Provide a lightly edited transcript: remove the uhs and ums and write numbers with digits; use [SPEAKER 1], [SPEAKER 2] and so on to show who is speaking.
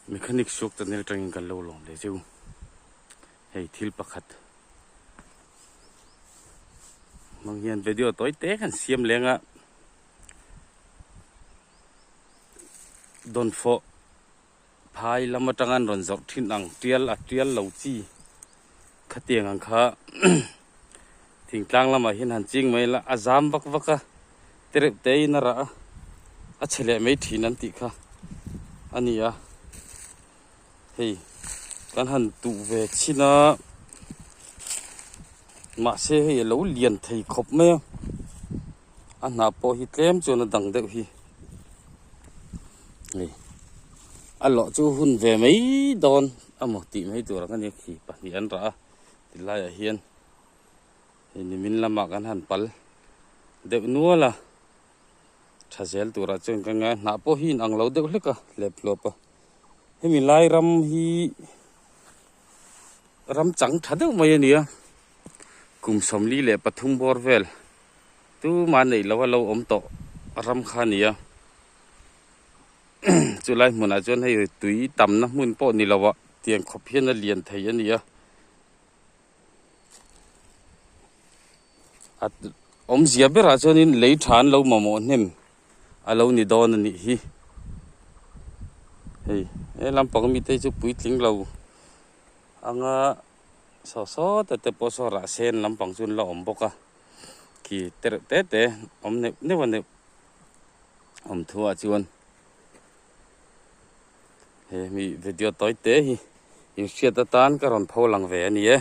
[SPEAKER 1] Mechanic suak channel atangin kan lo lawm leh cheu. Hei thil pakhat hmang hian video tawi te kan siam leng a dawnfawh phai lam atanga an rawn zawrh thin ang tial a tial lo chi khatiang ang kha thingtlang lamah hian han ching mai ila a zam vak vak a te reuh te in a rah a a chhe leh mai thin an tih kha a ni a hei kan han tuh ve chhin a mahse hei a lo lian thei khawp mai a a hnah pawh hi tlem chuan a dang deuh hi hei a lawh chu hun ve mai dawn amaw tih mai tur ang a nia khi pahnih an rah a tilaiah hian. Hei nimin lamah kan han pal deuh nual a, tha zel turah chuan ka ngai a, hnah pawh hi inang lo deuh hlek a hlep hluap a. Hemi lai ram hi ram chang tha deuh mai a ni a, kum 43 bawr vel tumah neih loh a lo awm tawh ram kha a ni a. Chulai hmunah chuan hei tui tamna hmun pawh ni lo ah tiang khawp hian a lian thei a ni a. A awmzia berah chuanin lei tha an lo mamawh hnem a lo ni dawn a nih hi hei he lampang mite hi chu puitling lo anga saw saw te te pawh saw rah sen lampang chu an la awm bawk a khi te reuh te te awm neuh neuh a neuh awm thuah chuan. He mi video tawi te hi inhriat atan ka rawn pho lang ve a ni e.